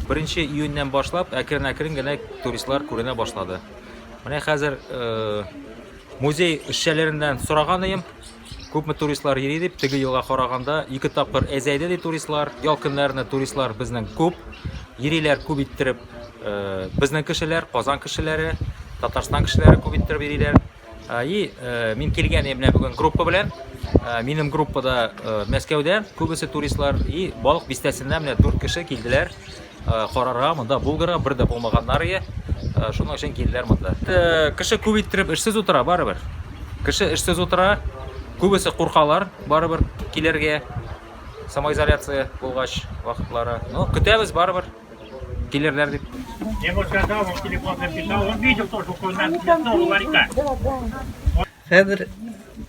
Беренче июньнән башлап әкрен-әкрен генә туристлар күренә башлады. Менә хәзер э, музей эшчеләреннән сораган идем, күпме туристлар йөри дип, теге елга караганда ике тапкыр әзәйде ди туристлар. Ял көннәренә туристлар безнең күп, йөриләр күп иттереп. Э, безнең кешеләр, Казан кешеләре, Татарстан кешеләре күп иттереп йөриләр. И мин килгән идем менә бүген группа белән. Минем группада Мәскәүдә күбесе туристлар и Балык бистәсеннән менә дүрт кеше килделәр карарга монда Булгарга бер дә булмаганнар ие. Шуның өчен килделәр монда. Кеше күп иттереп эшсез утыра барыбер. Кеше эшсез утыра. Күбесе куркалар барыбер килергә. Самоизоляция булгач вакытлары. Ну, көтәбез барыбер. Килерләр дип. Я ему сказал, он телефон записал, он видел тоже около нас мясного ларька. Хәзер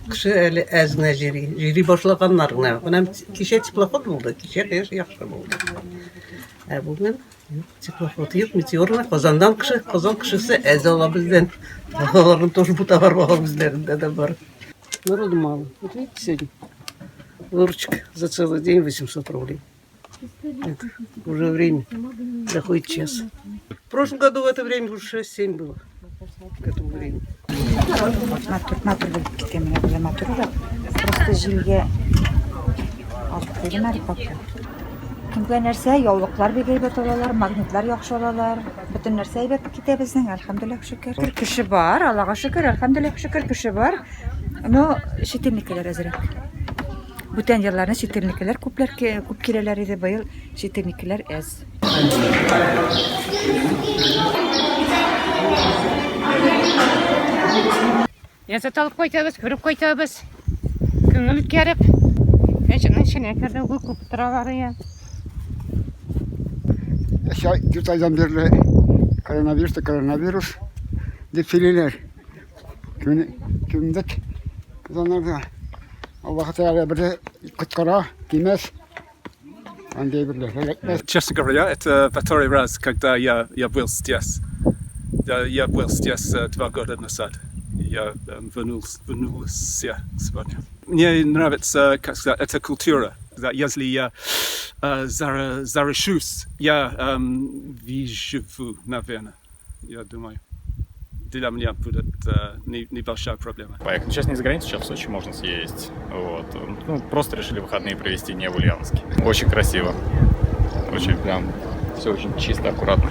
кеше әле әз генә җыри. Җыри башлаганнар гына. Менә кичә теплоход булды. Кичә, конечно, яхшы булды. Ә бүген юк, теплоход юк, метеор гына. Казаннан кеше, Казан кешесе әз ала бездән. Аларның тоже бу товар бар, үзләрендә дә бар. Народу мало. Вот видите, сегодня выручка за целый день 800 рублей. Это уже время, доходит час. В прошлом году в это время уже 6-7 было. К этому времени. Матур, матур булып киткән менә болай матуррак. Просто җилгә алып куйдым әле пока. Кемгә нәрсә, яулыклар бик әйбәт алалар, магнитлар яхшы алалар. Бөтен нәрсә әйбәт китә безнең, әлхәмдүлилләһ шөкер. Кеше бар, Аллага шөкер, әлхәмдүлилләһ шөкер, кеше бар. Но чит илнекеләр әзрәк. Бүтән елларны чит илнекеләр күпләр күп киләләр иде, быел чит илнекеләр әз. Ләззәт алып кайтабыз, күреп кайтабыз. Күңел үткәреп. Мәчетнең эченә кердек, күп торалар я. Өч ай, дүрт айдан бирле коронавирус та коронавирус дип сөйлиләр. Кемдек Казаннарда. Аллаһы Тәгалә бер коткара, тимәс. Андый әйберләр эләкмәс. Честно говоря, это второй раз, когда я был здесь. Да, я был здесь 2 года назад. Я вернулся сегодня. Мне нравится, как сказать, эта культура. Да, если я заражусь, я выживу, наверное, я думаю. Для меня будет небольшая проблема. Поехали. Сейчас не за границу, сейчас в Сочи можно съездить. Вот. Ну, просто решили выходные провести не в Ульяновске. Очень красиво. Очень прям все очень чисто, аккуратно.